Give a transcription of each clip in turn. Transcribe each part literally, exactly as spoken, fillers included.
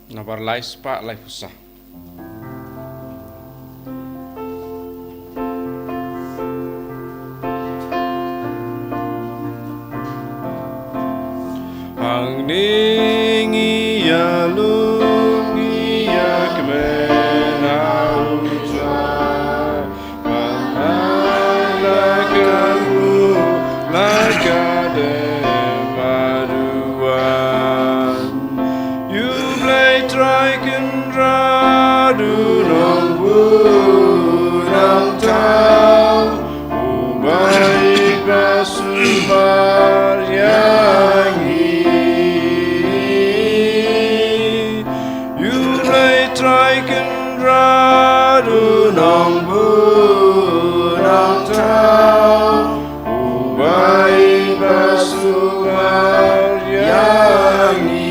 Nabar lai spah lai phew saw. Hangne ngi ïalum ngi ïakmen ha u Trai. Ba la ka ru la ka dem ba duwan. U Blei Trai Kynrad u Nongbuh Nongthaw, uba i ba sumar ïa ngi. U Blei Trai Kynrad u Nongbuh Nongthaw, uba i ba sumar ïa ngi.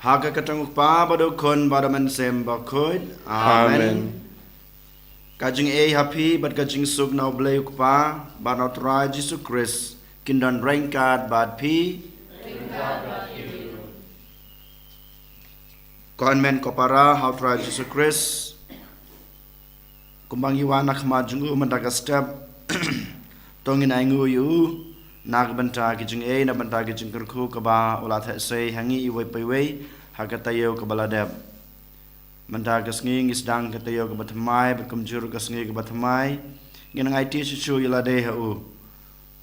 Ha ka kyrteng u Kpa bad u Khun bad u Mynsiem Bakhuid. Amen. Amen. Ka jingïeit ha phi bad ka jingsuk na u Blei u Kpa bad na u Trai Jisu Khrist kin don ryngkat bad phi. Ko hynmen ko para ha u Trai Jisu Khrist, kumba ngi wan ha khmat jong u mynta ka step, to ngin ainguh ïa u na ka bynta ki jingïeit, na bynta ki jingkyrkhu kaba u la theh sei ha ngi iwei pa iwei ha ka taïew kaba la dep. Mynta ka sngi ngi sdang ka taïew kaba thymmai bad kumjuh ka sngi kaba thymmai, ngin nang aiti shuh shuh ïa lade ha u.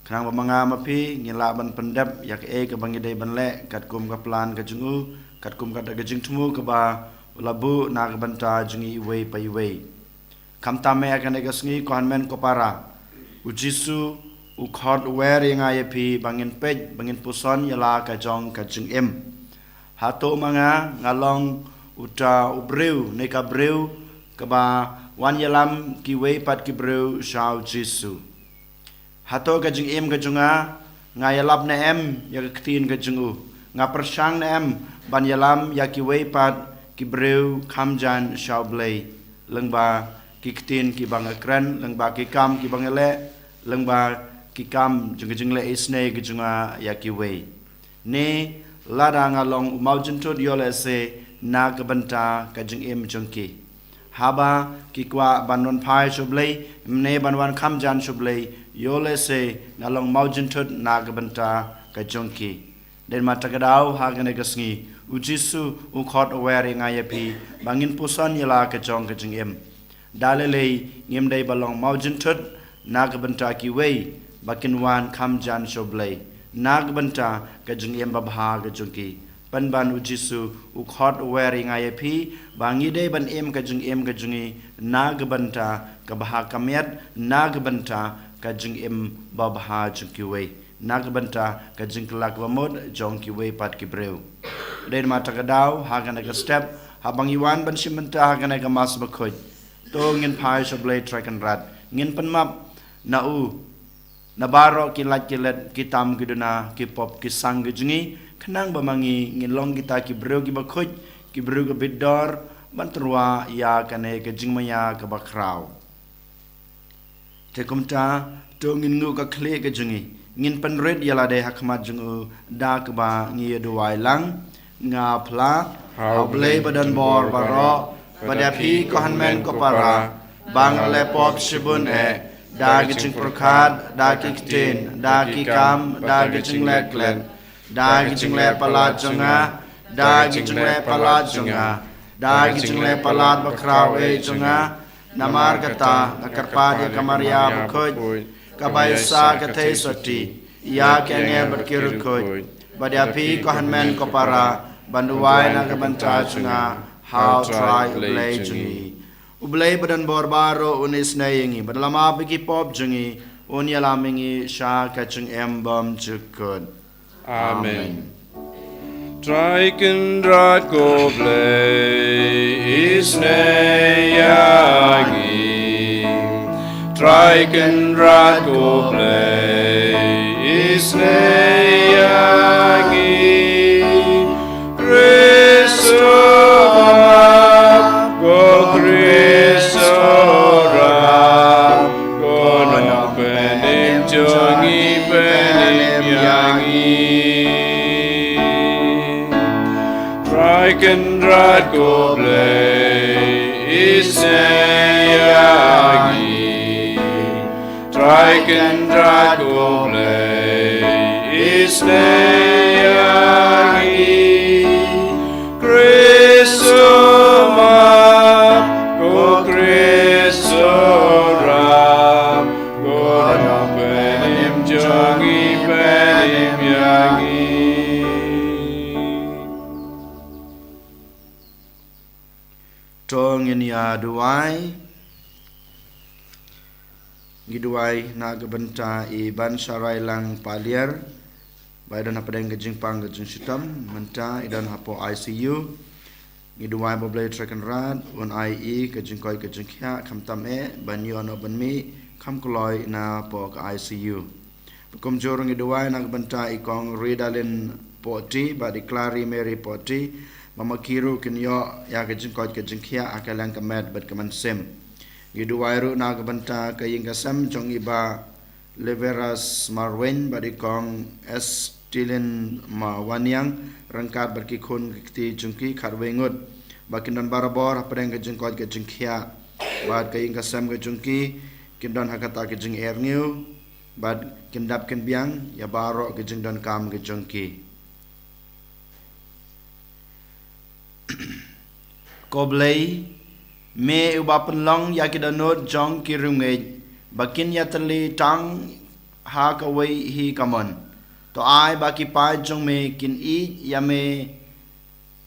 Khnang ba ma nga ma phi ngin lah ban pyndep ïa kaei kaba ngi dei ban leh katkum ka plan ka jong u, katkum kata ka jingthmu kaba u la buh na ka bynta jong ngi iwei pa iwei. Khamtam eh ha kane ka sngi ko hynmen ko para, u Jisu u khot u wer ïa nga ïa phi ba ngin peit, ba ngin puson ïa la ka jong ka jingim. Hato ma nga nga long uta u briew ne ka briew kaba wan ïalam kiwei pat ki briew sha u Jisu? Hato ka jingim ka jong nga, nga ïalap ne em ïa ka ktien ka jong u? Nga pyrshang ne em ban ïalam ïa kiwei pat ki briew kham jan sha u Blei, lyngba ki ktien kiba nga kren, lyngba ki kam kiba nga leh, lyngba ki kam jong ka jingleh isynei ka jong nga ïa kiwei? Ne lada nga long u mawjynthut ïoh lehse na ka bynta ka jingim jong ki? Haba ki kwah ban wan phai sha u Blei, ne ban wan kham jan sha u Blei, ïoh lehse nga long mawjynthut na ka bynta ka jong ki. Dei ma ta ka daw ha kane ka sngi u Jisu u khot u wer ïa nga ïa phi ba ngin puson ïa la ka jong ka jingim. Da lei lei ngim dei ba long mawjynthut na ka bynta kiwei ba kin wan kham jan sha u Blei, na ka bynta ka jingim babha ka jong ki. Pynban u Jisu u khot u wer ïa nga ïa phi ba ngi dei ban im ka jingim ka jong ngi na ka bynta ka bha ka miat, na ka bynta ka jingim babha jong kiwei, na ka bynta ka jingkylla kaba mut jong kiwei pat ki briew. Dei ma ta ka daw ha kane ka step, haba ngi wan ban shim bynta ha kane ka Mass Bakhuid, to ngin phai sha u Blei Trai Kynrad, ngin pynmap na u na baroh ki lait ki let, ki tam ki duna, ki pop ki sang ki jong ngi, khnang ba ma ngi ngin long kita ki briew kiba khuid, ki briew kiba bit dor ban tyrwa ïa kane ka jingmaïa kaba khraw. Te kumta to ngin nguh ka khlieh ka jong ngi, ngin pynrit ïa lade ha khmat jong u da kaba ngi ïa duwai lang. Nga phla ha u Blei ba don bor baroh, bad ïa phi ko hynmen ko para, ba nga la pop shibun eh, da ki jingpyrkhat, da ki ktien, da ki kam, da ki jingleh klet, da ki jingleh palat jong nga, da ki jingleh palat jong nga, da ki jingleh palat bakhraw eh jong nga. Namar kata nga kyrpad ïa ka Maria bakhuid, kaba ïohsah ka theisotti ïa ki angel bad ki riewkhuid, bad ïa phi ko hynmen ko para, ban duwai na ka bynta jong nga ha u Trai u Blei jong ngi. U Blei ba don bor baroh un isynei ïa ngi, bad la map ïa ki pop jong ngi, un ïalam ïa ngi sha ka jingim bymjukut. Amen. Trai Kynrad ko Blei isynei ïa ngi. Trai Kynrad ko Blei isynei ïa ngi. Khrist ïa ngi, ko Khrist ïa ngi, ko Nongpynim jong ngi, pynim ïa ngi. Kynrad ko Blei, isnei ïa ngi. Trai Kynrad ko Blei, isnei ïa ngi. Khrist u map, ko Khrist u rap, ko Nongpynim jong ngi, pynim ïa ngi. To ngin ïa duwai. Ngi duwai na ka bynta i Bansharai Lang Paliar, ba i don hapdeng ka jingpang ka jingshitom, mynta i don hapoh I C U. Ngi duwai ba U Blei Trai Kynrad un ai i ka jingkoit ka jingkhiah, khamtam eh ban ïoh noh ban mih kham kloi napoh ka I C U. Kumjuh ruh ngi duwai na ka bynta i Kong Ridalin Poti bad i Clary Mary Poti, ba ma ki ruh kin ïoh ïa ka jingkoit ka jingkhiah ha ka liang ka met bad ka mynsiem. Ngi duwai ruh na ka bynta ka ïing ka sem jong i Bah Leveras Marwein bad i Kong Estilin Mawaniang, ryngkat bad ki khun ki kti jong ki khatwei ngut, ba kin don barabor hapdeng ka jingkoit ka jingkhiah, bad ka ïing ka sem ka jong ki kin don ha kata ka jingerngiw, bad kin dap kin biang ïa baroh ka jingdonkam ka jong ki. Ko Blei, me uba pynlong ïa ki dohnud jong ki riewngeit ba kin ïatylli tang ha kawei hi ka mon, to ai ba ki paid jong me kin ïeit ïa me,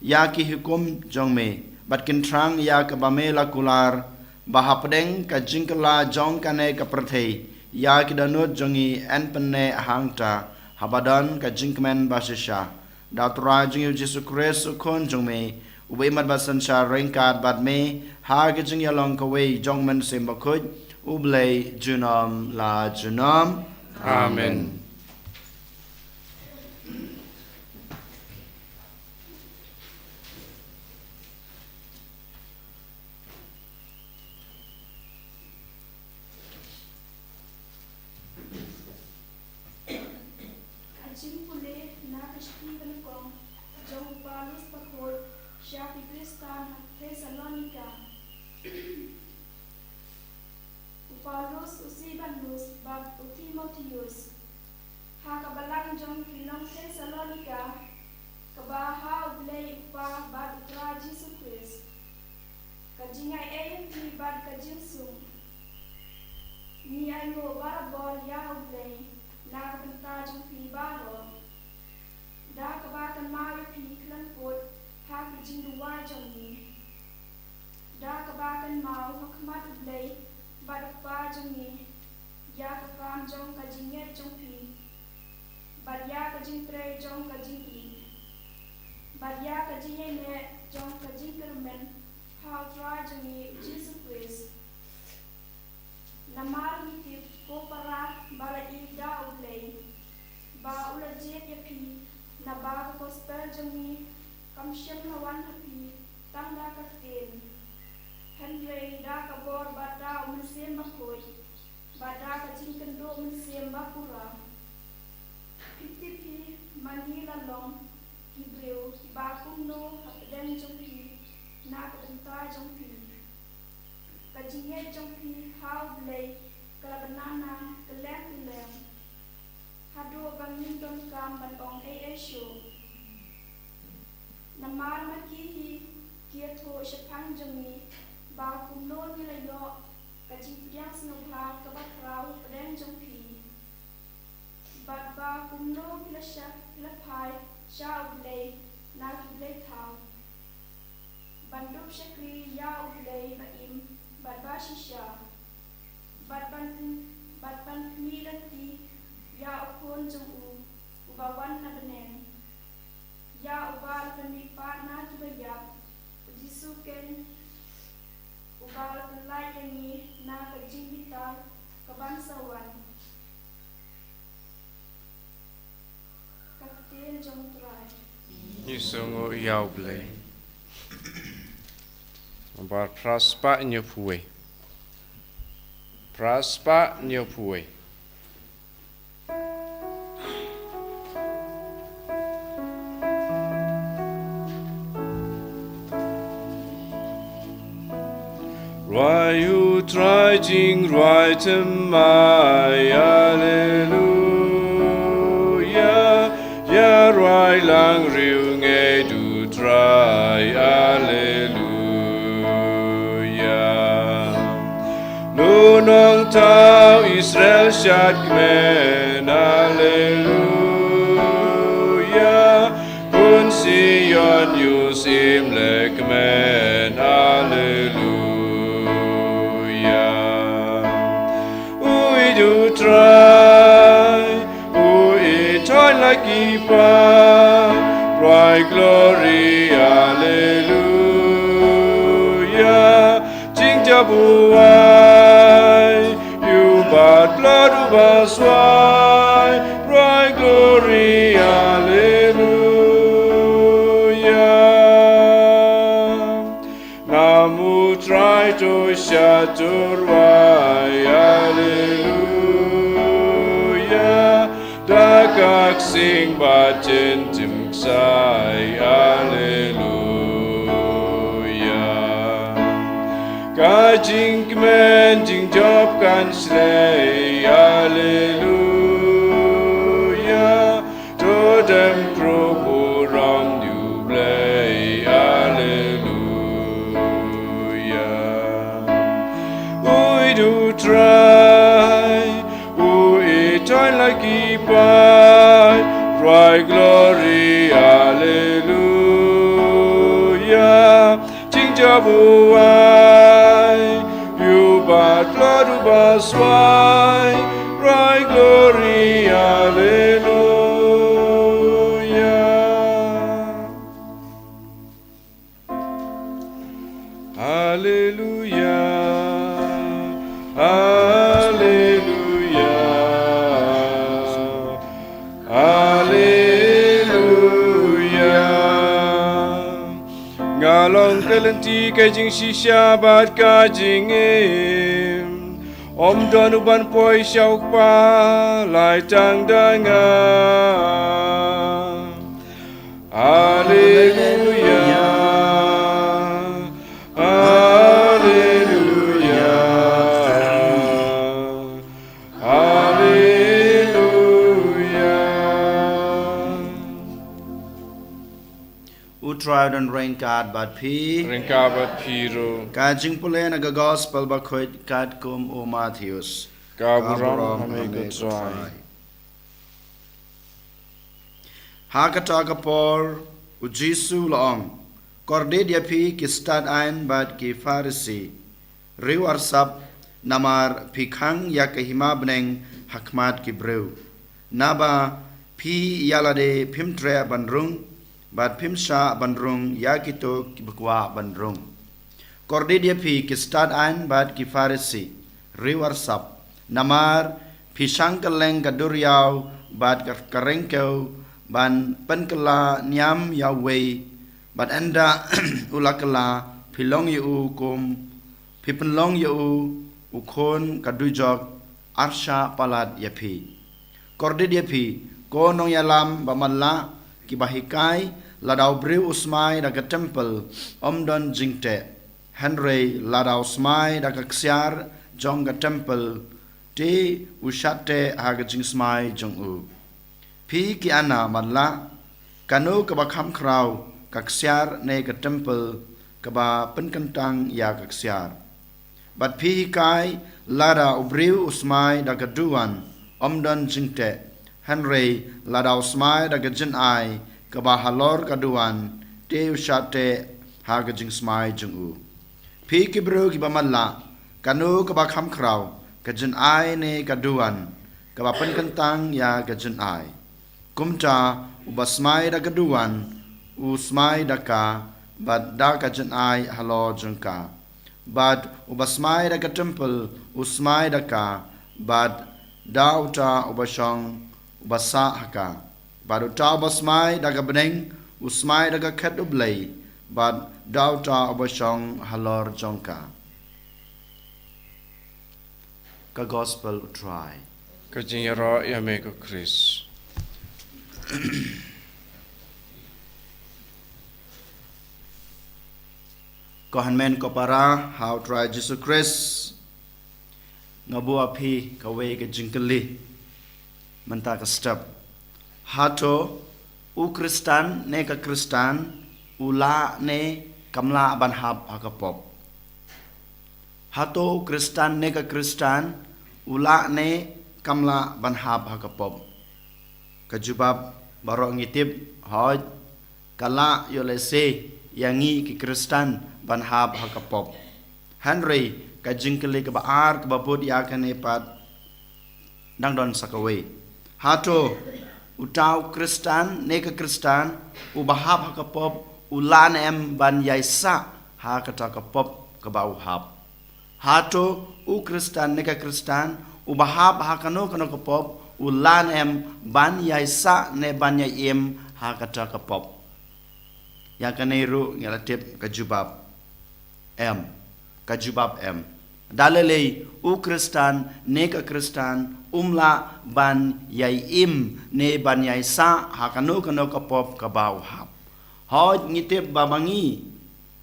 ïa ki hukum jong me, bad kin thrang ïa kaba me la kular, ba hapdeng ka jingkylla jong kane ka pyrthei, ïa ki dohnud jong ngi yn pynneh hangta, haba don ka jingkmen ba shisha. Da U Trai jong ngi U Jisu Khrist U Khun jong me, uba im bad synshar ryngkat bad me ha ka jingïalong kawei jong U Mynsiem Bakhuid, U Blei junom la junom. Amen. Ka jingpule na ka shithi ka nyngkong jong u Paulus bakhuid sha ki Khristan ha Thessalonika. U Paulus, u Silbanus bad u Timotheus, ha ka balang jong ki nong Thessalonika, kaba ha U Blei U Kpa bad U Trai Jisu Khrist. Ka jingaiei ïa phi bad ka jingsuk ngi ainguh barabor ïa U Blei na ka bynta jong phi baroh, da kaba kynmaw ïa phi khlem pud ha ki jingduwai jong ngi, da kaba kynmaw ha khmat U Blei bad U Kpa jong ngi ïa ka kam jong ka jingngeit jong phi, bad ïa ka jingtrei jong ka jingïeit, bad ïa ka jingïaineh jong ka jingkyrmen ha U Trai jong ngi U Jisu Khrist. Namar ngi tip, ko para ba la ïeit da U Blei, ba u la jied ïa phi, naba ka gospel jong ngi kam shym la wan ha phi tang da ka ktien, hynrei da ka bor bad da U Mynsiem Bakhuid, bad da ka jingkynduh mynsiem ba pura. Phi tip hi, ma ngi la long ki briew kiba kumno hapdeng jong phi na ka bynta jong phi. Ka jingngeit jong phi ha U Blei ka la bnang kylleng kylleng, haduh ba ngim donkam ban ong ei ei shuh. Namar ma ki hi ki ïathuh shaphang jong ngi ba kumno ngi la ïoh ka jingpdiang sngewbha kaba khraw hapdeng jong phi, bad ba kumno phi la sha, phi la phai sha U Blei na ki blei thaw, ban dup shakri ïa U Blei ba im bad ba shisha, bad ban, bad ban pynmih lynti ïa U Khun jong u, uba wan na bneng, ïa uba la pynmihpat na kiba ïap, U Jisu keiñ, uba la pyllait ïa ngi na ka jingbitar kaban sa wan. Ka ktien jong U Trai. Ngi sngewnguh ïa U Blei. Namar phra spah hynñiew phew wei. Phra spah hynñiew phew wei. Trai jingrwai thymmai, Alleluia. Ïa rwai lang riewngeit u Trai, Alleluia. Lum nongthaw Israel shad kmen, Alleluia. Khun Sion ïohsngew leh kmen, Alleluia. Ïeit u Trai, u ïeit la ki paid, rwai glory, Alleluia. Jingjop u ai, ïa u bad tlot u baswai, rwai glory, Alleluia. Nam u Trai to shad to rwai, Alleluia. Da ka ksing bad jingim ksai, Alleluia. Ka jingkmen jingjop kan shlei, Alleluia. To dem krup u rong ïa u Blei, Alleluia. Ïeit u Trai, u ïeit la ki paid, rwai glory, Alleluia. Jingjop u ai, ïa u bad tlot u baswai, rwai glory, Alleluia. Alleluia, Alleluia, Alleluia. Nga long ka lynti ka jingshisha bad ka jingim. Ym don u ban poi sha u Kpa, lai tang da nga. Alleluia. Alleluia. Alleluia. U Trai u don ryngkat bad phi. Ryngkat bad phi ruh. Ka jingpule na ka Gospel bakhuid katkum u Mathaios. Ka burom ha me ko Trai. Ha kata ka por, u Jisu u la ong, kordit ïa phi ki stad aiñ bad ki Pharisi, riew arsap, namar phi khang ïa ka hima bneng ha khmat ki briew. Naba phi ïa lade phim treh ban rung, bad phim shah ban rung ïa kito kiba kwah ban rung. Kordit ïa phi ki stad aiñ bad ki Pharisi, riew arsap, namar phi shang kylleng ka duriaw bad ka, ka ryngkew ban pynkylla niam ïa uwei, bad ynda u la kylla, phi long ïa u kum, phi pynlong ïa u u khun ka dujok, arshah palat ïa phi. Kordit ïa phi, ko nongïalam ba matlah, kiba hikai, lada u briew u smai da ka templ, ym don jingteh. Hynrei lada u smai da ka ksiar jong ka templ, te u shah teh ha ka jingsmai jong u. Phi ki ana matlah, kano kaba kham khraw, ka ksiar ne ka templ, kaba pynkyntang ïa ka ksiar? Bad phi hikai, lada u briew u smai da ka duwan, ym don jingteh. Hynrei lada u smai da ka jynai kaba halor ka duwan, te u shah teh ha ka jingsmai jong u. Phi ki briew kiba matlah, kano kaba kham khraw, ka jynai ne ka duwan, kaba pynkyntang ïa ka jynai? Kumta, uba smai da ka duwan, u smai da ka, bad da ka jynai halor jong ka. Bad uba smai da ka templ, u smai da ka, bad da uta uba shong, uba sah ha ka. Bad uta uba smai da ka bneng, u smai da ka khet U Blei, bad da uta uba shong halor jong ka. Ka Gospel U Trai. Ka jingïaroh ïa me ko Khrist. Ko hynmen ko para ha U Trai Jisu Khrist. Nga buh ïa phi kawei ka jingkylli mynta ka step. Hato u Khristan ne ka Khristan u lah ne kam lah ban hap ha ka pop? Hato u Khristan ne ka Khristan u lah ne kam lah ban hap ha ka pop? Ka jubab baroh ngi tip, hooid, ka lah ïoh lehse ïa ngi ki Khristan ban hap ha ka pop. Hynrei ka jingkylli kaba ar kaba bud ïa kane pat dang don sa kawei. Hato uta u Khristan ne ka Khristan uba hap ha ka pop u lah ne em ban ïaisah ha kata ka pop kaba u hap? Hato u Khristan ne ka Khristan uba hap ha kano kano ka pop u lah ne em ban ïaisah ne ban ïaim ha kata ka pop? Ïa kane ruh ngi la tip ka jubab em. Ka jubab em. Da lei lei u Khristan ne ka Khristan um lah ban ïaim ne ban ïaisah ha kano kano ka pop kaba u hap. Hooid, ngi tip ba ma ngi,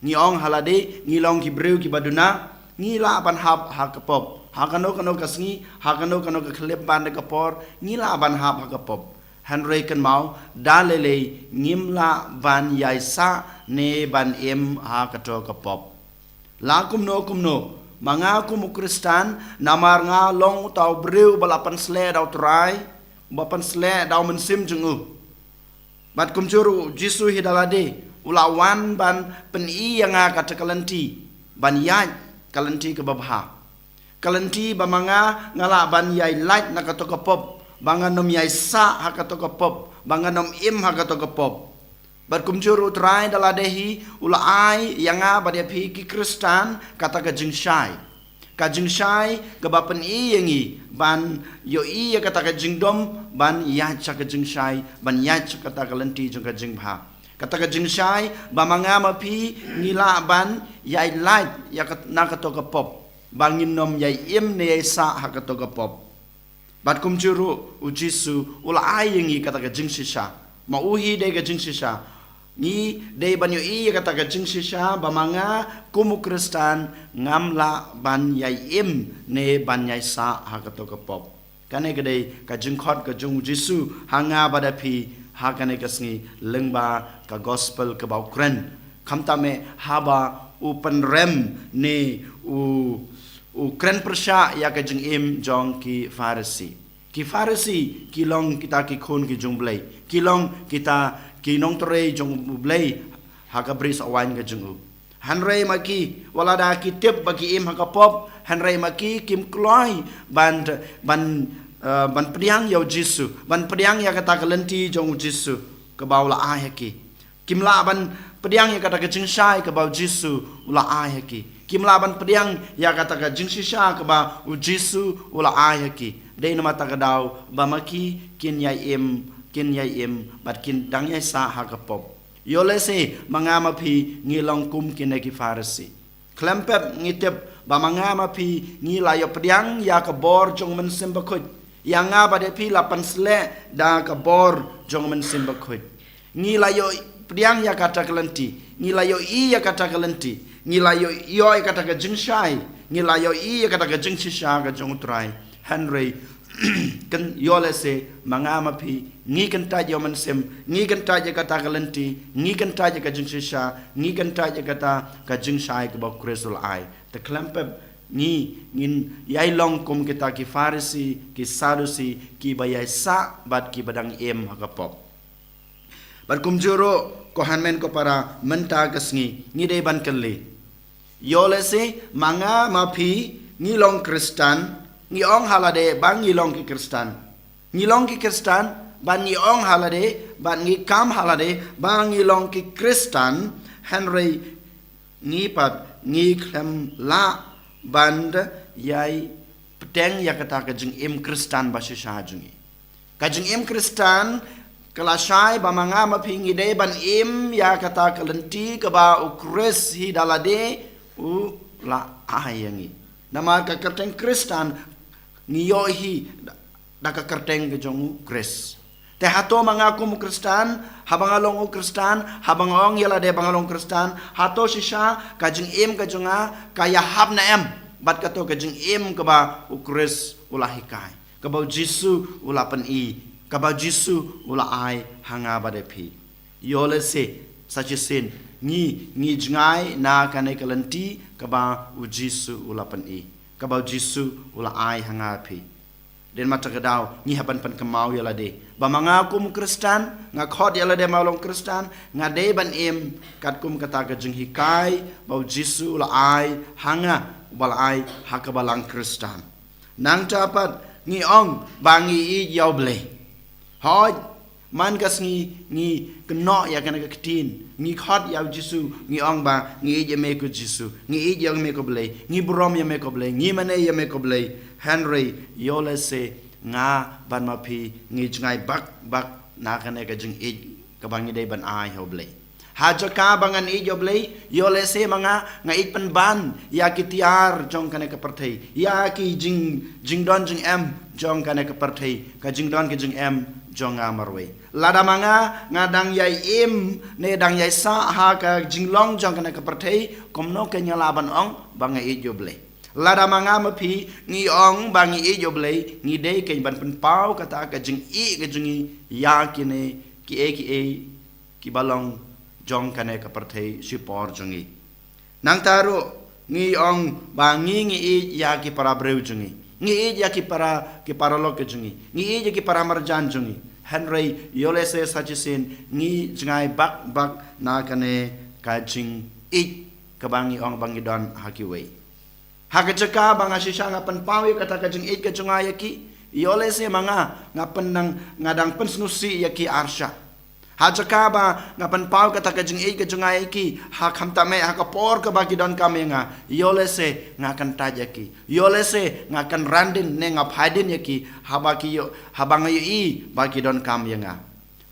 ngi ong ha lade ngi long ki briew kiba duna, ngi lah ban hap ha ka pop. Ha kano kano ka sngi, ha kano kano ka khyllipmat ka por, ngi lah ban hap ha ka pop. Hynrei kynmaw, da lei lei ngim lah ban ïaisah ne ban im ha kato ka pop. La kumno kumno, ma nga kum u Khristan, namar nga long uta u briew ba la pynsleh da u Trai, ba pynsleh da u Mynsiem jong u. Bad kumjuh ruh u Jisu hi da lade u la wan ban pyni ïa nga kata ka lynti ban ïaid ka lynti kaba bha. Ka lynti ba ma nga nga lah ban ïai lait na kato ka pop, ba ngan ym ïaisah ha kato ka pop, ba ngan ym im ha kato ka pop. Bad kumjuh ruh u Trai da lade hi u la ai ïa nga bad ïa phi ki Khristan kata ka jingshai. Ka jingshai kaba pyni ïa ngi ban ïohi ïa kata ka jingdom ban ïaid sha ka jingshai, ban ïaid sha kata ka lynti jong ka jingbha. Kata ka jingshai ba ma nga ma phi ngi lah ban ïai lait ïa kat-, na kato ka pop, ba ngin ym ïai im ne ïaisah ha kato ka pop. Bad kumjuh ruh u Jisu u la ai ïa ngi kata ka jingshisha. Ma u hi dei ka jingshisha. Ngi dei ban ïohi ïa kata ka jingshisha ba ma nga kum u Khristan ngam lah ban ïai im ne ban ïaisah ha kato ka pop. Kane ka dei ka jingkhot ka jong u Jisu ha nga bad ha phi ha kane ka sngi lyngba ka gospel kaba u kren. Khamtam eh haba u pynrem ne u, u kren pyrshah ïa ka jingim jong ki Pharisi. Ki Pharisi ki long kita ki khun ki jong u Blei. Ki long kita ki nongtrei jong u Blei ha ka brisoh waiñ ka jong u. Hynrei ma ki, wat lada ki tip ba ki im ha ka pop, hynrei ma ki kim kloi ban, ban, eh, ban pdiang ïa u Jisu, ban pdiang ïa kata ka lynti jong u Jisu kaba u la ai ha ki. Kim lah ban pdiang ïa kata ka jingshai kaba u Jisu u la ai ha ki. Kim lah ban pdiang ïa kata ka jingshisha kaba u Jisu u la ai ha ki. Dei namar kata ka daw ba ma ki kin ïai im, kin ïai im bad kin dang ïaisah ha ka pop. Ïoh lehse ma nga ma phi ngi long kum kine ki Pharisi. Khlem pep ngi tip ba ma nga ma phi ngi la ïoh pdiang ïa ka bor jong u Mynsiem Bakhuid. Ïa nga bad ïa phi la pynsleh da ka bor jong u Mynsiem Bakhuid. Ngi la ïoh pdiang ïa kata ka lynti, ngi la ïohi ïa kata ka lynti, ngi la ïoh, ïoh ïa kata ka jingshai, ngi la ïohi ïa kata ka jingshisha ka jong u Trai. Hynrei ken ïoh lehse ma nga ma phi ngi kyntait ïa u Mynsiem, ngi kyntait ïa kata ka lynti, ngi kyntait ïa ka jingshisha, ngi kyntait ïa kata ka jingshai kaba u Khrist u la ai. Te khlem pep ngi ngin ïai long kum kita ki Pharisi, ki Sadusi, kiba ïaisah bad kiba dang im ha ka pop. Bad kumjuh ruh ko hynmen ko para mynta ka sngi ngi dei ban kylli. Ïoh lehse ma nga ma phi ngi long Khristan, ngi ong ha lade ba ngi long ki Khristan. Ngi long ki Khristan bad ngi ong ha lade bad ngi kam ha lade ba ngi long ki Khristan, hynrei ngi pat ngi khlem lah ban ïai pdiang ïa kata ka jingim Khristan ba shisha jong ngi. Ka jingim Khristan ka la shai ba ma nga ma phi ngi dei ban im ïa kata ka lynti kaba u Khrist hi da lade u la ai ïa ngi. Namar ka kyrteng Khristan ngi ïoh hi da, da ka kyrteng ka jong u Khrist. Te hato ma nga kum u Khristan, haba nga long u Khristan, haba nga ong ïa lade ba nga long Khristan, hato shisha ka jingim ka jong nga ka ïahap ne em? bad kato ka jingim kaba u Khrist u la hikai, kaba u Jisu u la pyni, kaba u Jisu u la ai ha nga bad ha phi. Ïoh lehse sa shisien ngi, ngi jngai na kane ka lynti kaba u Jisu u la pyni, kaba u Jisu u la ai ha nga ha phi. Dei namar kata ka daw ngi hap ban pynkynmaw ïa lade ba ma nga kum u Khristan, nga khot ïa lade ma long Khristan, nga dei ban im katkum kata ka jinghikai ba u Jisu u la ai ha nga, ba la ai ha ka balang Khristan. Nangta pat ngi ong ba ngi ïeit ïa u Blei. Hooid, man ka sngi ngi kynnoh ïa kane ka ktien, ngi khot ïa u Jisu, ngi ong ba ngi ïeit ïa me ko Jisu, ngi ïeit ïa me ko Blei, ngi burom ïa me ko Blei, ngi mane ïa me ko Blei. Hynrei ïoh lehse nga bad ma phi ngi jngai bak bak na kane ka jingïeit kaba ngi dei ban ai ha u Blei. Ha jaka ba ngan ïeit ïa u Blei, ïoh lehse ma nga nga ïeit pynban ïa ki tiar jong kane ka pyrthei, ïa ki jing, jingdon jingem jong kane ka pyrthei, ka jingdon ka jingem jong nga marwei. Lada ma nga nga dang ïai im ne dang ïai sah ha ka jinglong jong kane ka pyrthei, kumno kein nga lah ban ong ba nga ïeit ïa u Blei? Lada ma nga ma phi ngi ong ba ngi ïeit ïa u Blei, ngi dei kein ban pynpaw kata ka jingïeit ka jong ngi ïa kine kiei kiei kiba long jong kane ka pyrthei shipor jong ngi. Nangta ruh ngi ong ba ngi, ngi ïeit ïa ki para briew jong ngi, ngi ïeit ïa ki para, ki paralok ka jong ngi, ngi ïeit ïa ki para marjan jong ngi. Hynrei ïoh lehse sa shisien ngi jngai bak bak na kane ka jingïeit kaba ngi ong ba ngi don ha kiwei. Ha ka jaka ba nga shisha nga pynpaw ïa kata ka jingïeit ka jong nga ïa ki, ïoh lehse ma nga nga pyndang, nga dang pynsngewsih ïa ki arshah. Ha jaka ba nga pynpaw kata ka jingïeit ka jong nga ïa ki, ha khamtam eh ha ka por kaba ki donkam ïa nga, ïoh lehse nga kyntait ïa ki, ïoh lehse nga kynran dien ne nga phai dien ïa ki, haba ki ïoh, haba nga ïohi ba ki donkam ïa nga.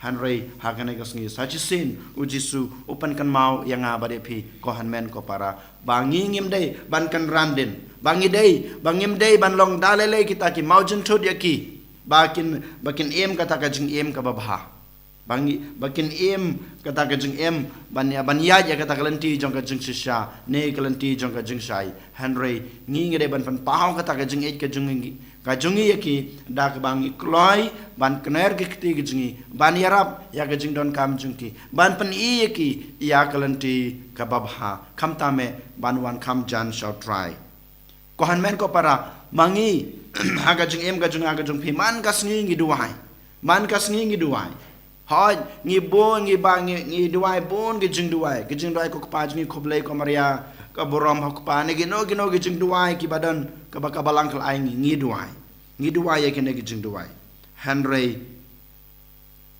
Hynrei ha kane ka sngi sa shisien u Jisu u pynkynmaw ïa nga bad ïa phi, ko hynmen ko para, ba ngi ngim dei ban kynran dien, ba ngi dei, ba ngim dei ban long da lei lei kita ki mawjynthut ïa ki, ba kin, ba kin im kata ka jingim kaba bha. Ba ngi, ba kin im kata ka jingim ban ïa, ban ïaid ïa kata ka lynti jong ka jingshisha ne ka lynti jong ka jingshai. Hynrei ngi, ngi dei ban pynpaw kata ka jingïeit ka jong ngi, ka jong ngi ïa ki, da kaba ngi kloi ban kner ki kti ka jong ngi, ban ïarap ïa ka jingdonkam jong ki, ban pyni ïa ki ïa ka lynti kaba bha, khamtam eh ban wan kham jan sha u Trai. Ko hynmen ko para, ma ngi ha ka jingim ka jong nga ka jong phi, man ka sngi ngi duwai, man ka sngi ngi duwai. Hooid, ngi bun, ngi ba, ngi, ngi duwai bun ki jingduwai, ki jingduwai ko Kpa jong ngi khublei, ko Maria ka burom, ha u Kpa, ne kino kino ki jingduwai kiba don, kaba ka Balang ka la ai ngi, ngi duwai, ngi duwai ïa kine ki jingduwai. Hynrei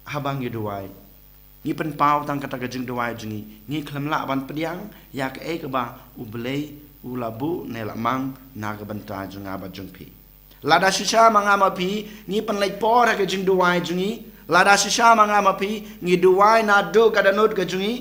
haba ngi duwai, ngi pynpaw tang kata ka jingduwai jong ngi, ngi khlem lah ban pdiang ïa kaei kaba u Blei u la buh ne la mang na ka bynta jong nga bad jong phi. Lada shisha ma nga ma phi ngi pynleit por ha ka jingduwai jong ngi, lada shisha ma nga ma phi ngi duwai naduh ka dohnud ka jong ngi,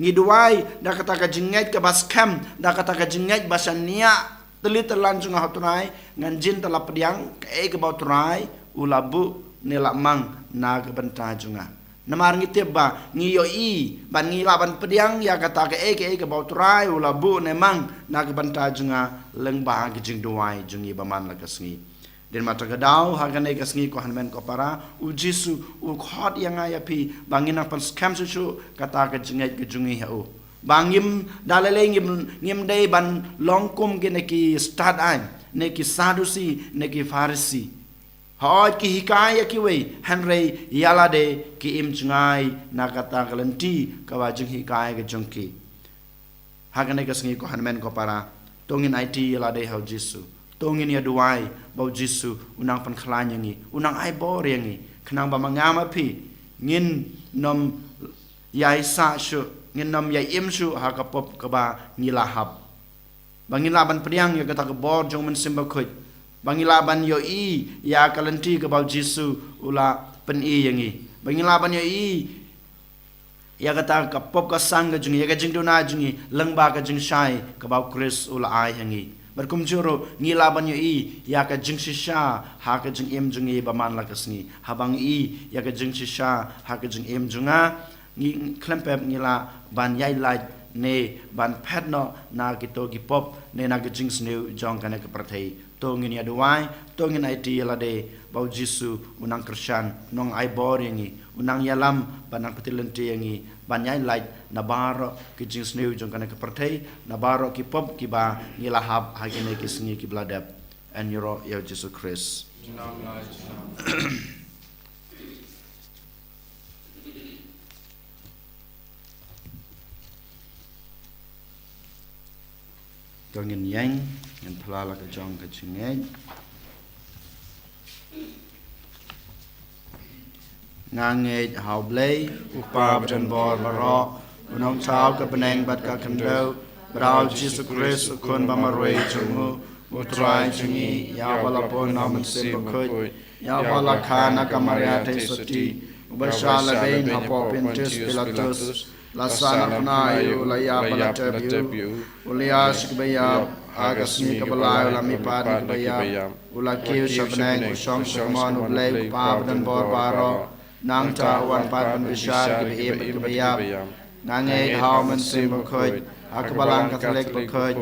ngi duwai da kata ka jingngeit kaba skhem, da kata ka jingngeit ba shaniah tylli tyllong jong nga ha u Trai, ngan jin ta la pdiang kaei kaba u Trai u la buh ne la mang na ka bynta jong nga. Namar ngi tip ba ngi ïohi ban ngi lah ban pdiang ïa kata kaei kaei kaba u Trai u la buh ne mang na ka bynta jong nga lyngba ki jingduwai jong ngi ba man la ka sngi. Dei namar kata ka daw ha kane ka sngi, ko hynmen ko para, u Jisu u khot ïa nga ïa phi ba ngin nang pynskhem shuh shuh kata ka jingngeit ka jong ngi ha u. Ba ngim da lei lei, ngim, ngim dei ban long kum kine ki stad aiñ, ne ki Sadusi, ne ki Pharisi. Hooid, ki hikai ïa kiwei, hynrei ïa lade ki im jngai na kata ka lynti kaba jinghikai ka jong ki. Ha kane ka sngi, ko hynmen ko para, to ngin aiti ïa lade ha u Jisu. To ngin ïa duwai ba u Jisu u nang pynkhlaiñ ïa ngi, u nang ai bor ïa ngi, khnang ba ma nga ma phi ngin nym ïai sah shuh, ngin nym ïai im shuh ha ka pop kaba ngi la hap. Ba ngin lah ban pdiang ïa kata ka bor jong u Mynsiem Bakhuid. Ba ngin lah ban ïohi ïa ka lynti kaba u Jisu u la pyni ïa ngi. Ba ngin lah ban ïohi ïa kata ka pop ka sang ka jong ngi, ïa ka jingduna jong ngi lyngba ka jingshai kaba u Khrist u la ai ha ngi. Bad kumjuh ruh ngin lah ban ïohi ïa ka jingshisha ha ka jingim jong ngi ba man la ka sngi. Haba ngi i ïa ka jingshisha ha ka jingim jong nga, ngi khlem pep ngi lah ban ïai lait ne ban phet noh na kito ki pop ne na ki jingsniew jong kane ka pyrthei. To ngin ïa duwai, to ngin aiti ïa lade ba U Jisu u nang kyrshan, u nang ai bor ïa ngi, u nang ïalam bad nang pyllait lynti ïa ngi ban ïaid lait na baroh ki jingsniew jong kane ka pyrthei, na baroh ki pop kiba ngi la hap ha kine ki sngi kiba la dep. Ngi ïaroh ïa U Jisu Khrist. To ngin ïeng, ngin phla la ka jong ka jingngeit. Nga ngeit ha U Blei, U Kpa badonbor baroh, U Nongthaw ka bneng bad ka khyndew, bad ha U Jisu Khrist, U Khun ba marwei jong U, U Trai jong ngi, ïa uba la pun na U Mynsiem Bakhuid, ïa uba la kha na ka Maria Theisotti, uba shah lehbeiñ hapoh Pontius Pilatus, la sah na bnai aïu, la ïap bad la tep aïu, u la ïaid sha kaba ïap, ha ka sngi kaba lai u la mihpat na kiba ïap, u la kiew sha bneng, u shong sha kamon U Blei U Kpa badonbor baroh, nangta u wan pat ban bishar ïa kiba im bad kiba ïap. Nga ngeit ha U Mynsiem Bakhuid, ha ka Balang Katholik bakhuid,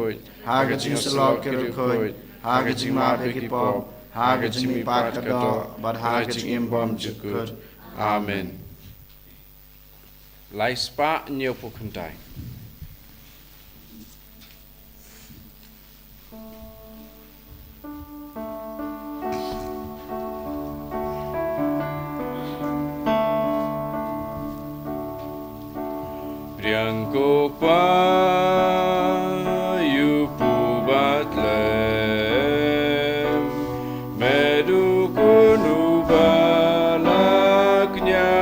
ha ka jingsyllok ki riewkhuid, ha ka jingmap ïa ki pop, ha ka jingmihpat ka doh, bad ha ka jingim bymjukut. Amen. Lai spah hynñiewphew khyndai. Pdiang ko Kpa ïa u pubah tlem, me dukun uba la kñia,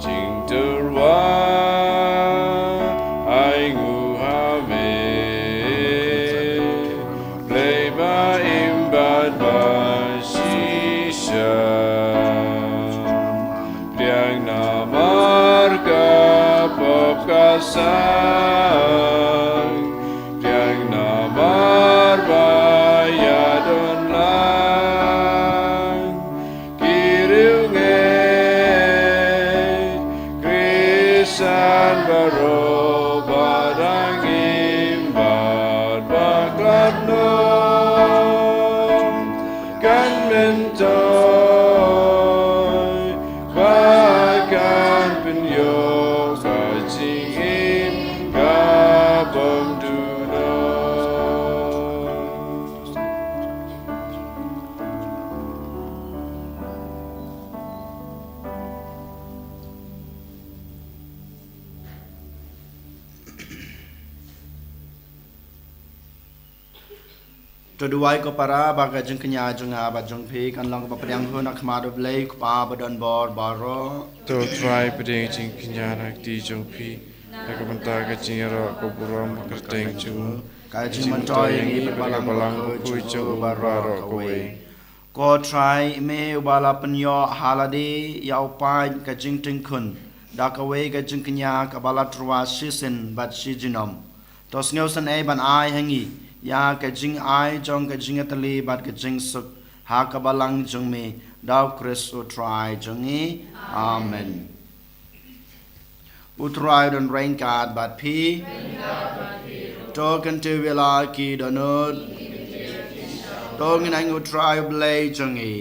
jingtyrwa ai nguh ha me, Blei ba im bad ba shisha. Pdiang namar ka pop ka sang, pdiang namar ba ïadon lang ki riewngeit Khristan baroh ba dang im bad ba khlad noh. Kan myntoi ba kan pynïoh ka jingim ka bymduh noh. To duwai ko para ba ka jingkñia jong nga bad jong phi kan long kaba pdiang hun ha khmat U Blei U Kpa badonbor baroh. To Trai pdiang jingkñia na ka kti jong phi na ka bynta ka jingïaroh ka burom ba kyrteng jong u. Ka jingmyntoi ïa ngi bad ka balang bakhuid jong u baroh kawei. Ko Trai, me uba la pynïoh ha lade ïa u paid ka jingtieng khun da kawei ka jingkñia kaba la tyrwa shisien bad shi junom, to sngewsynei ban ai ha ngi ïa ka jingai jong ka jingïatylli bad ka jingsuk ha ka balang jong me, da U Khrist U Trai jong ngi. Amen. U Trai un don ryngkat bad phi. To kyntiew ïa la ki dohnud. To ngin aiñ U Trai U Blei jong ngi.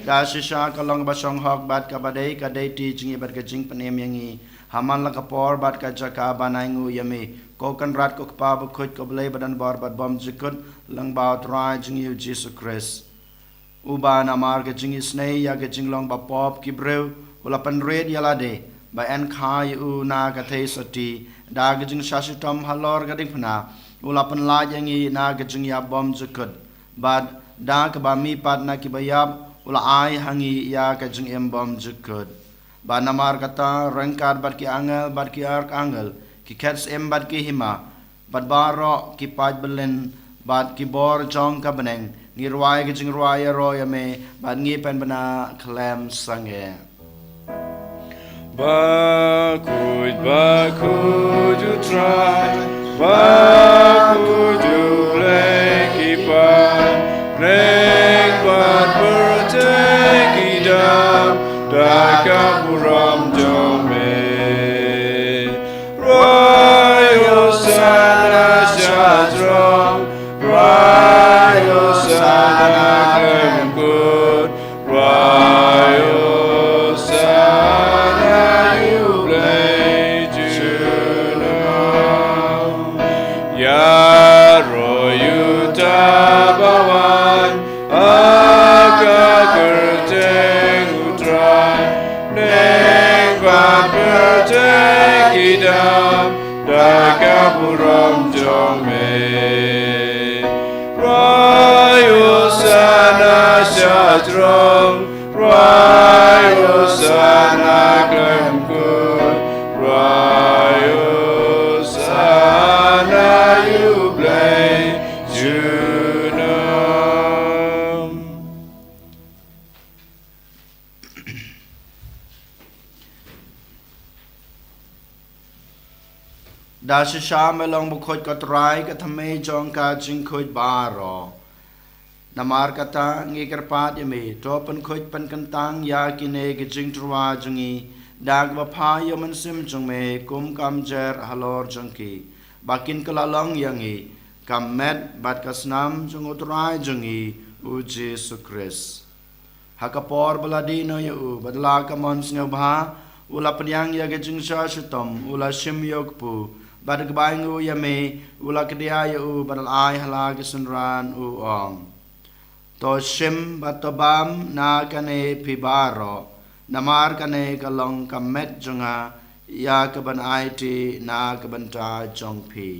Ka shisha ka long kaba shong hok bad kaba dei ka dei ti jong ngi bad ka jingpynim ïa ngi. Ha man la ka por bad ka jaka ban ai nguh ïa me, ko Kynrad, ko Kpa bakhuid, ko Blei badonbor bad bymjukut, lyngba U Trai jong ngi U Jisu Khrist. Uba namar ka jingisynei ïa ka jinglong bapop ki briew u la pynrit ïa lade, ba yn kha ïa u na ka theisotti, da ka jingshah shitom halor ka diengphna u la pynlait ïa ngi na ka jingïap bymjukut, bad da kaba mihpat na kiba ïap u la ai ha ngi ïa ka jingim bymjukut. Ba namar kata, ryngkat bad ki angel bad ki arkangel, ki khet syiem bad ki hima, bad baroh ki paid byllien bad ki bor jong ka bneng, ngi rwai ka jingrwai ïaroh ïa me, bad ngi pynbna khlem sangeh. Bakhuid, bakhuid U Trai, bakhuid U Blei ki paid bneng bad pyrthei ki dap da ka burom jong me. Da shisha me long bakhuid ko Trai, ka thymmei jong ka jingkhuid baroh. Namar kata ngi kyrpad ïa me, to pynkhuid pynkyntang ïa kine ki jingtyrwa jong ngi da kaba phah ïa u Mynsiem jong me kum ka mjer halor jong ki, ba kin kylla long ïa ngi ka met bad ka snam jong u Trai jong ngi u Jisu Khrist. Ha ka por ba la dih noh ïa u bad la ka mon sngewbha, u la pdiang ïa ka jingsha shitom, u la shim ïa u kpu, bad kbai nguh ïa me, u la kdiah ïa u bad la ai ha la ki synran, u ong: To shim bad to bam na kane phi baroh, namar kane ka long ka met jong nga, ïa kaban aiti na ka bynta jong phi.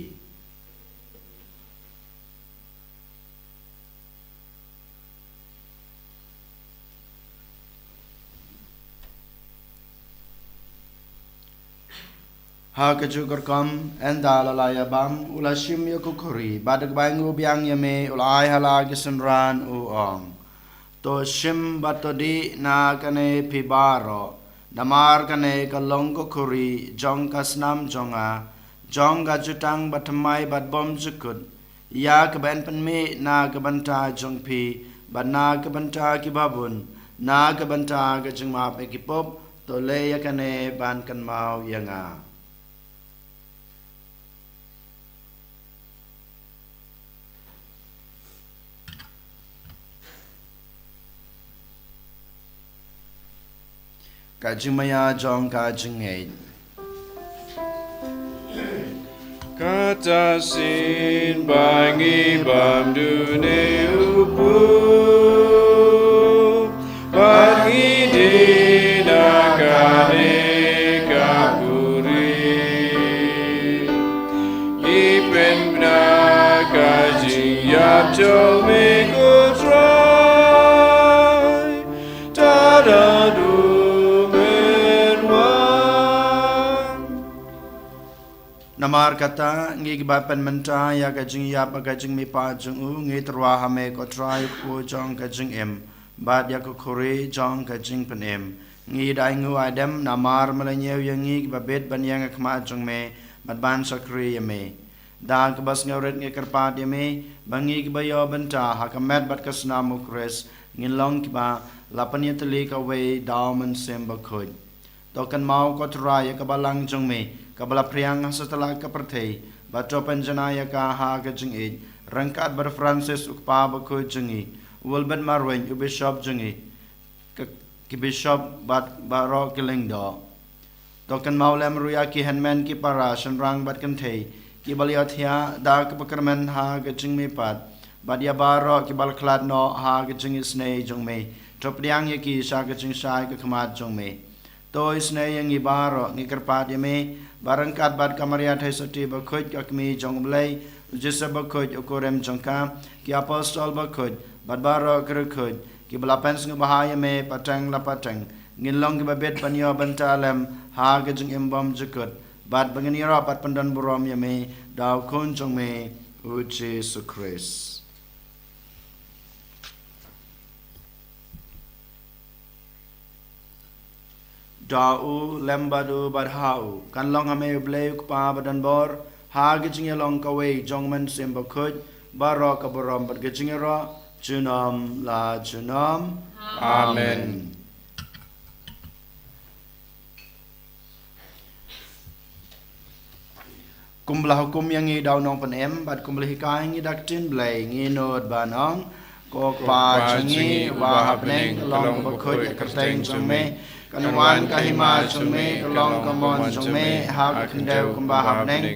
Ha kajuh ka rukom, ynda la la ïa bam, u la shim ïa ka khuri, bad kaba ai nguh biang ïa me, u la ai ha la ki synran, u ong: To shim bad to dih na kane phi baroh, namar kane ka long ka khuri jong ka snam jong nga, jong ka jutang bathymmai bad bymjukut, ïa kaban pynmih na ka bynta jong phi bad na ka bynta kiba bun, na ka bynta ka jingmap ïa ki pop. To leh ïa kane ban kynmaw ïa nga. Ka jingmaïa jong ka jingngeit. Kata shisien ba ngi bam dune u kpu, ba ngi dih na kane ka khuri, ngi pynbna ka jingïap jong me ko Trai, tad haduh men wan. Namar kata, ngi kiba pynmynta ïa ka jingïap bad ka jingmihpat jong u, ngi tyrwa ha me ko Trai, u kpu jong ka jingim, bad ïa ka khuri jong ka jingpynim. Ngi da ai nguh ai dem namar me la ñiew ïa ngi kiba bit ban ïeng ha khmat jong me, bad ban shakri ïa me. Da kaba sngewrit ngi kyrpad ïa me, ba ngi kiba ïoh bynta ha ka met bad ka snam u Khrist, ngin long kiba la pynïatylli kawei da u Mynsiem Bakhuid. To kynmaw ko Trai ïa ka balang jong me, kaba la phriang ha satlak ka pyrthei, bad to pynjanai ïa ka ha ka jingïeit, ryngkat bad Francis u kpa bakhuid jong ngi, u Wilbert Marwein u bishop jong ngi, ka, ki bishop bad baroh ki lyngdoh. To kynmaw lem ruh ïa ki hynmen ki para, shynrang bad kynthei, kiba la ïohthiah da kaba kyrmen ha ka jingmihpat, bad ïa baroh kiba la khlad noh ha ka jingisynei jong me. To pdiang ïa ki sha ka jingshai ka khmat jong me. To isynei ïa ngi baroh, ngi kyrpad ïa me, ba ryngkat bad ka Maria Theisotti bakhuid ka kmie jong u Blei, u Joseph bakhuid u kurim jong ka, ki apostol bakhuid, bad baroh ki riewkhuid, kiba la pynsngewbha ïa me pateng la pateng, ngin long kiba bit ban ïoh bynta lem ha ka jingim bymjukut, bad ba ngin ïarap bad pyndonburom ïa me da u Khun jong me u Jisu Khrist. Da u, lem bad u, bad ha u, kan long ha me u Blei u Kpa badonbor, ha ka jingïalong kawei jong u Mynsiem Bakhuid, baroh ka burom bad ka jingïaroh junom la junom. Amen. Amen. Kumba la hukum ïa ngi da u Nongpynim, bad kumba la hikai ïa ngi da ka ktien Blei, ngin nud ban ong: Ko Kpa jong ngi uba ha bneng, ka long kaba khuid ïa ka kyrteng jong me, kan wan ka hima jong me, kan long ka mon jong me ha ka khyndew kumba ha bneng.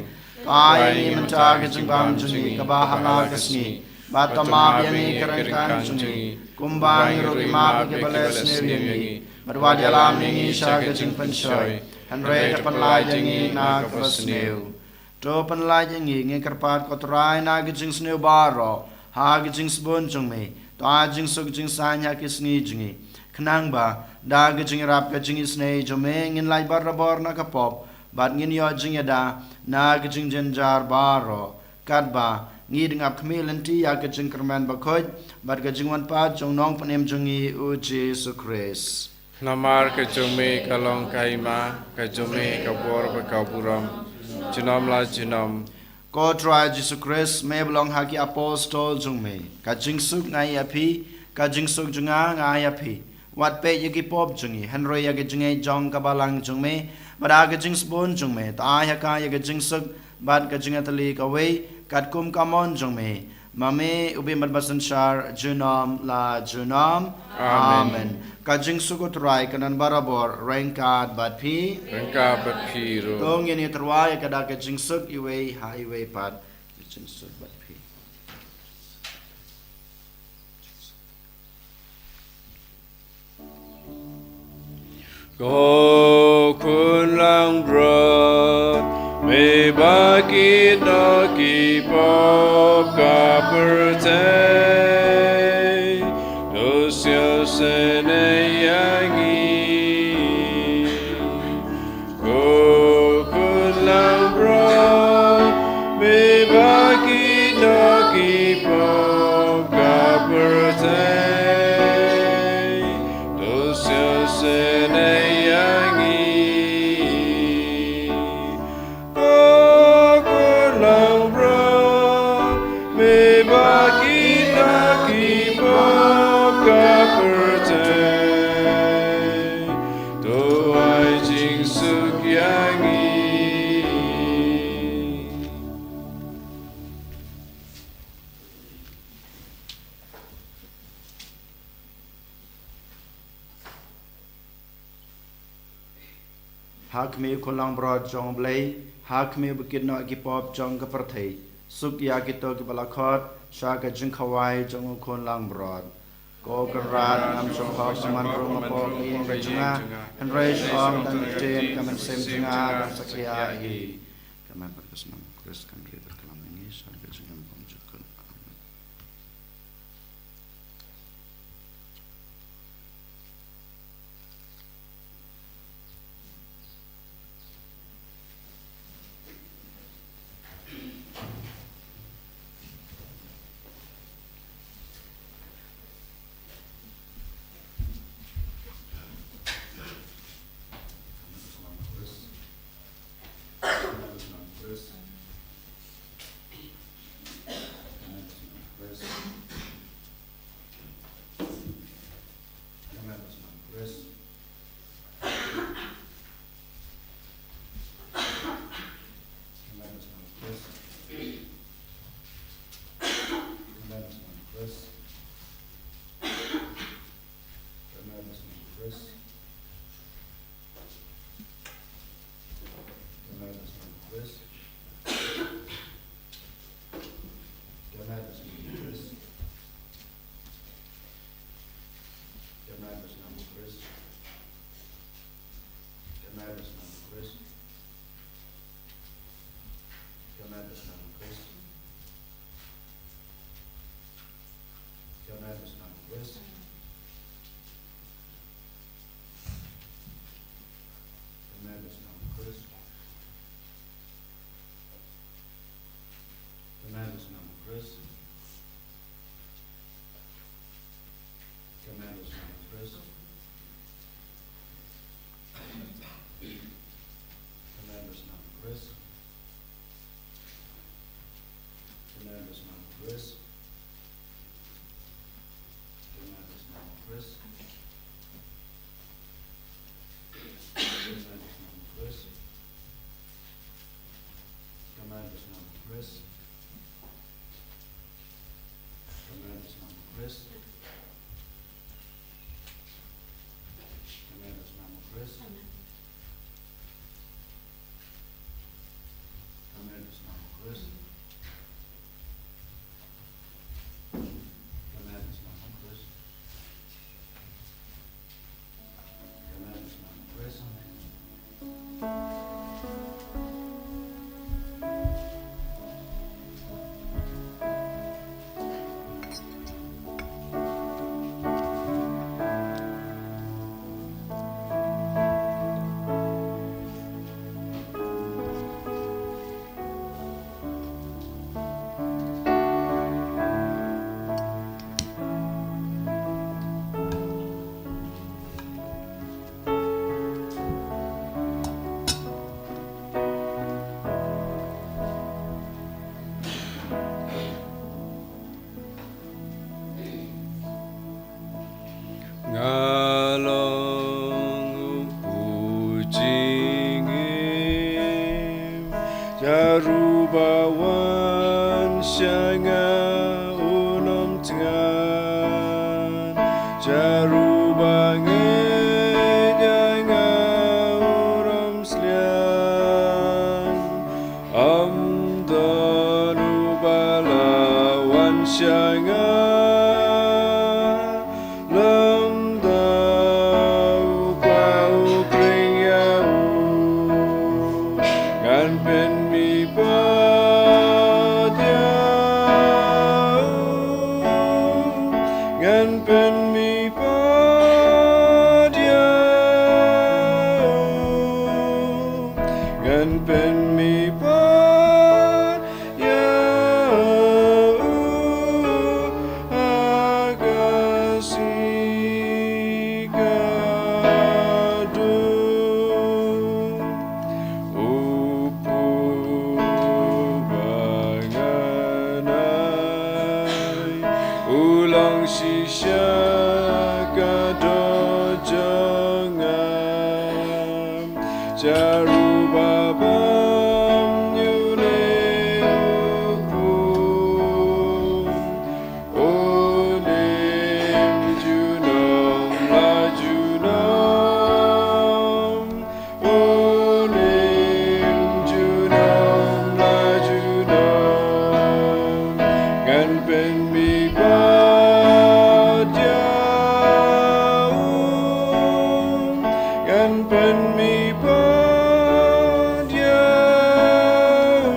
To ai ïa ngi mynta ka jingbam jong ngi kaba ha la ka sngi, bad to map ïa ngi ki ryngkang jong ngi, kumba ngi ruh ngi map ïa kiba leh sniew ïa ngi, bad wat ïalam ïa ngi sha ka jingpynshoi, hynrei to pynlait ïa ngi na kaba sniew. To pynlait ïa ngi, ngi kyrpad ko Trai, na ka jingsniew baroh ha ka jingsbun jong me. To ai jingsuk jingsaiñ ha ki sngi jong ngi, khnang ba da ka jingïarap ka jingisynei jong me ngin lait barabor na ka pop, bad ngin ïoh jingïada na ka jingjynjar baroh, katba ngi dang ap khmih lynti ïa ka jingkyrmen bakhuid bad ka jingwan pat jong u Nongpynim jong ngi u Jisu Khrist. Namar ka jong me ka long ka hima, ka jong me ka bor bad ka burom. Junom la junom. Ko Trai Jisu Khrist, me ba long ha ki apostol jong me: Ka jingsuk nga ai ïa phi, ka jingsuk jong nga nga ai ïa phi. Wat peit ïa ki pop jong ngi, hynrei ïa ka jingngeit jong ka balang jong me, bad ha ka jingsbun jong me, to ai ha ka ïa ka jingsuk bad ka jingïatylli kawei, katkum ka mon jong me. Ma me u bym bad ba synshar junom la junom. Amen. Amen. Ka jingsuk u Trai kan don barabor ryngkat bad phi. Ryngkat bad phi ruh. To ngin ïatyrwa ïa ka da ka jingsuk iwei ha iwei pat. Ka jingsuk bad phi. Ko khun langbrot, me ba kit noh ki pop ka pyrthei, to sngewsynei ïa ngi. Ko khun langbrot, me ba kit noh ki pop ka pyrthei, to sngewsynei ïa ngi. Ko khun langbrot, me ba kit noh ki pop ka pyrthei, to ai jingsuk ïa ngi. Ha khmih u khun langbrot jong U Blei, ha khmih u ba kit noh ki pop jong ka pyrthei, suk ïa kito ki ba la khot sha ka jingkhawai jong u khun langbrot. Ko Kynrad, ngam shym hok ban man rung hapoh ka ïing ka jong nga, hynrei shu ong tang ka ktien, ka mynsiem jong nga kan sa khia hi. Ka met bad ka snam u Khrist kan rit bad ka lam ïa ngi sha ka jingim bymjukut. Amen. Ruh ba ngeit ïa nga u ram sliang, ym don uba la wan sha nga, lymda u Kpa u khring ïa u. Ngan pynmih pat ïa u, ngan pynmih pat ïa u, ngan pynmih pat ïa u ha ka sngi ka dum. U Kpa ba ngan ai, u long shisha ka doh jong nga. Sha ruh ba bym ju leh u Kpa, u lim junom la junom, u lim junom la junom. Ngan pynmih pat ïa u, ngan pynmih pat ïa u,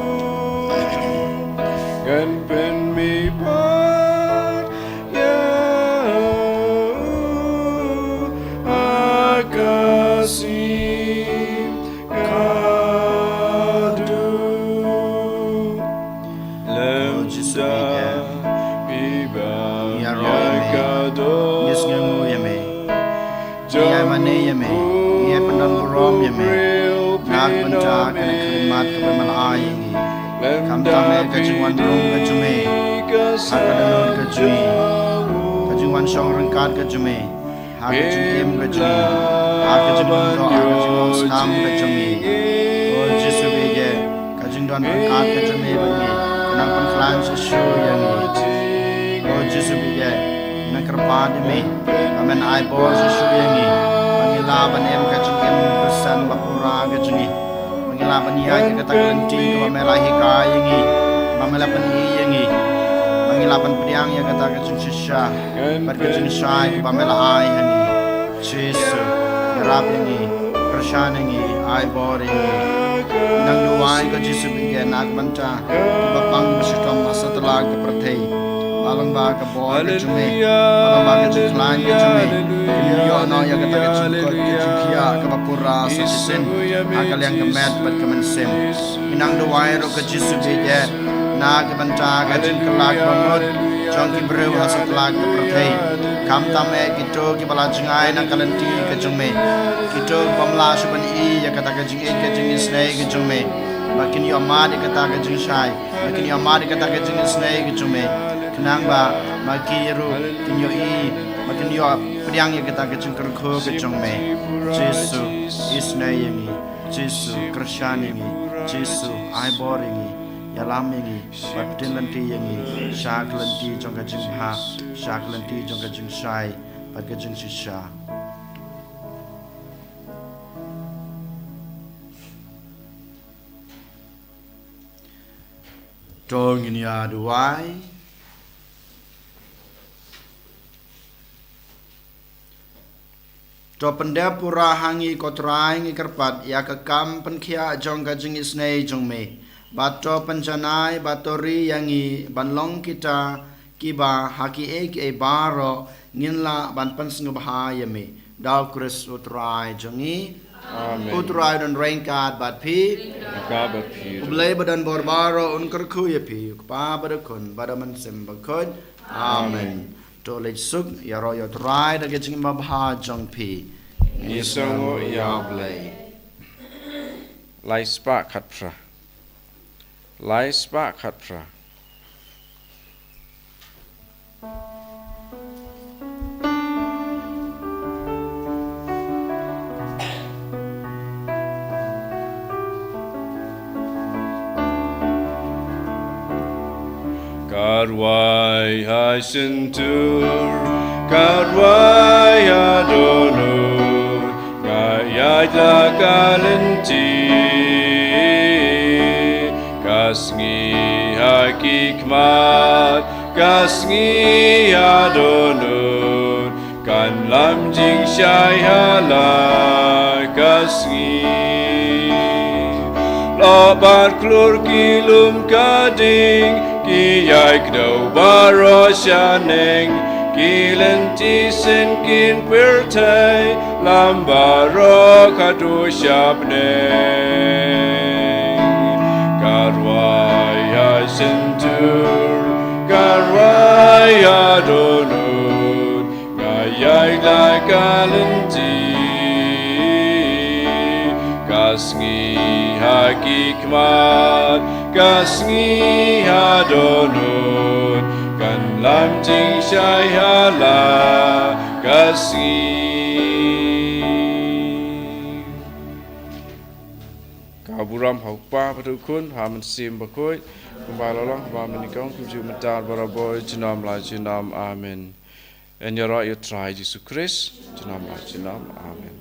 ngan pynmih pat ïa u ha ka sngi ka dum. Lem Jisu, da phi ba ïaroh ïa me, ka dum, ngi sngewnguh ïa me, ngi ïai mane ïa me, ngi ïai pyndonburom ïa me na ka bynta kane ka mat kaba me la ai ïa ngi. Khamtam eh ka jingwan rung ka jong me ha ka dohnud ka jong ngi, ka jingwan shong ryngkat ka jong me ha ka jingim ka jong ngi, ha ka jinglong doh, ha ka jinglong snam ka jong ngi. O Jisu bieit, ka jingdon ryngkat ka jong me bad ngi ka nang pynkhlaiñ shisha ïa ngi. O Jisu bieit, nang kyrpad ïa me ba men ai bor shisha ïa ngi, ba ngi lah ban im ka jingim Khristan ba pura ka jong ngi, ba ngi lah ban ïaid ïa kata ka lynti kaba me la hikai ïa ngi, ba me la pyni ïa ngi, ba ngi lah ban pdiang ïa kata ka jingshisha bad ka jingshai kaba me la ai ha ngi. Jisu, ïarap ïa ngi, kyrshan ïa ngi, ai bor ïa ngi. Nang duwai ko Jisu bieit na ka bynta kiba pang ba shitom ha satlak ka pyrthei. Ba long ba ka bor ka jong me, ba long ba ka jingkhlaiñ ka jong me, kin ïoh noh ïa kata ka jingkoit ka jingkhiah kaba pura sa shisien ha ka liang ka met bad ka mynsiem. Ngi nang duwai ruh ko Jisu bieit na ka bynta ka jingkylla kaba mut jong ki briew ha satlak ka pyrthei. Khamtam eh kito kiba la jngai na ka lynti ka jong me, kito bym lah shuh ban ïoh ïa kata ka jingïeit ka jingisynei ka jong me, ba kin ïoh mad ïa kata ka jingshai, ba kin ïoh mad ïa kata ka jingisynei ka jong me, khnang ba ma ki ruh kin ïohi, ba kin ïoh pdiang ïa kata ka jingkyrkhu ka jong me. Jisu, isynei ïa ngi. Jisu, kyrshan ïa ngi. Jisu, ai bor ïa ngi. Ïalam ïa ngi bad pynlynti ïa ngi sha ka lynti jong ka jingbha, sha ka lynti jong ka jingshai bad ka jingshisha. To ngin ïa duwai. To pyndep pura ha ngi ko Trai, ngi kyrpad, ïa ka kam pynkhiah jong ka jingisynei jong me. Bad to pynjanai bad to ri ïa ngi ban long kita kiba ha kiei kiei baroh ngin lah ban pynsngewbha ïa me. Da u Khrist u Trai jong ngi. Amen. U Trai don ryngkat bad phi. Ryngkat bad phi. U Blei ba don bor baroh un kyrkhu ïa phi, u Kpa bad u Khun bad u Mynsiem Bakhuid. Amen. Amen. To leit suk, ïaroh ïa u Trai da ka jingim babha jong phi. Ngi sngewnguh ïa u Blei. Lai spah khatphra. Lai spah khatphra. Ka rwai ha shyntur, ka rwai La ka lynti, ka sngi ha ki khmat, ka sngi ha dohnud, kan lam jingshai ha la ka sngi. Lok bad klur ki lum ka ding, ki ïai kdew baroh shaneng, ki lynti sien kin pyrthei, lam baroh ka duh sha bneng. Ka rwai ha shyntur, ka rwai ha dohnud, nga ïaid la ka lynti. Ka sngi ha ki khmat, ka sngi ha dohnud, kan lam jingshai ha la ka sngi. Ka burom ha u Kpa bad u Khun, ha u Mynsiem Bakhuid, kumba la long ha ba mynnyngkong, kumjuh mynta, barabor, junom la junom. Amen. Yn ïaroh ïa u Trai Jisu Khrist, junom la junom. Amen.